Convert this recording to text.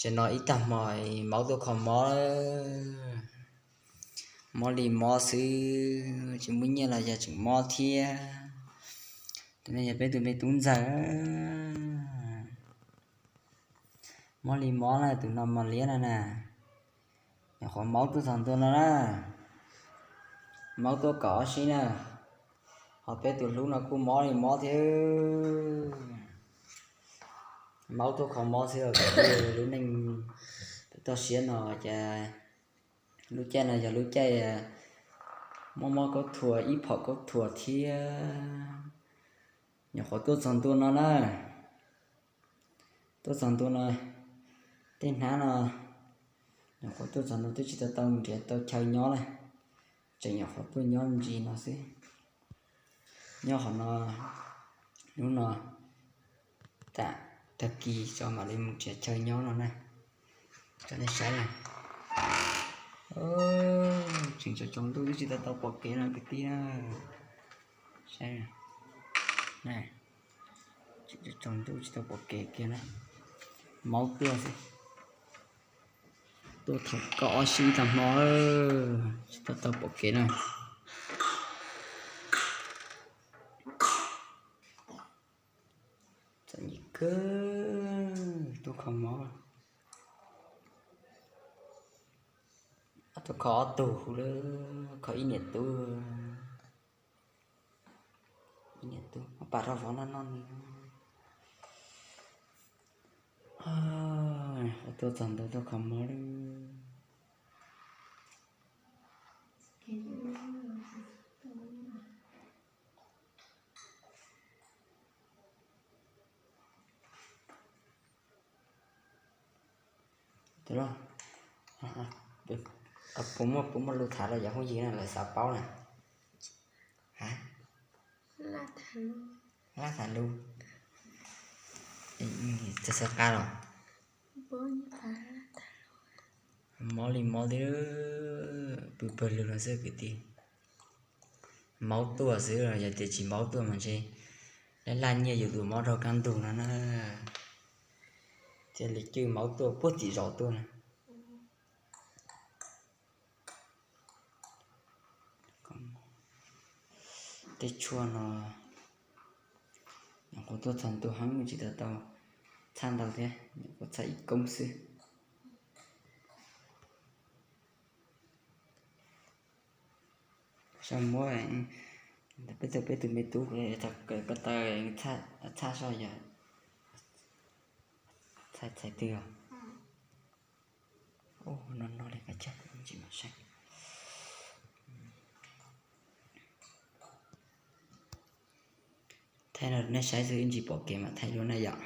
Ces no ib tag hmo maub tuaj kho mob, mob li mob xwb, tsis muaj nyiaj los yog tseem mob thiab. Tus no yog peb tus me tub ntxawg, mob li mob na, tus no mos liab no na. Nyuam qhuav maub tuaj txog ntua no na, maub tuaj kaum ob sib na, ho peb tus hlub no kuj mob li mob thiab. Maub tuaj kho mob xwb, lub neej toj siab no ces lub caij no yog lub caij mob mob kaub thuas ib phom kaub thuas thiab. Nyuam qhuav tuaj txog ntua no na, tuaj txog ntua no, tej hnab no, nyuam qhuav tuaj txog ntua twb tsis tau tau nrhiav tau chaw nyob na, tseem nyuam qhuav tuaj nyob ntsis no xwb. Nyob qhov no, hnub no tam tag kis tso mam li mus nrhiav chaw nyob no na, rau nej saib na. Tseem tsaus tsaus ntuj twb tsis tau tau pom kev no kwv tij na. Saib, tseem tsaus tsaus ntuj tsis tau pom kev kiag na, maub tuaj xwb. Tuaj thaum kaum ob sib tag hmo, tsis tau tau pom kev na. Txom nyem kawg, tuaj kho mob. Tuaj kho ob tug, kho ib niam tub, ib niam tub, pas rau vov noj noj ni. Tuaj txog ntua tuaj kho mob lawm. Puas muaj, puas muaj lus tham rau yawg phooj ywg na, lawv xav paub na. Lab tham lus, txawj xav qab los. Mob li mob twb pw pawg lug no xwb kwv tij. Maub tuaj xwb, yog tias tsis maub tuaj mas ntshe laj laj nyiaj yus tus mob raug kaj ntug no na. Thiaj li cwj maub tuaj puag tim zos tuaj na. Tej tshuaj no nyuam qhuav tuaj txog ntua heev tsis tau tau txhaj ntau thiab, nyuam qhuav txhaj ib koob xwb. Saib muab peb tug, peb tug me tub ko taw txhaj soj yog txhais txhais twg os. No no li qab tshaj ntsis mam saib. Thaij no nej saib xwb ib ntsis pom kev mam thaij dua na yom.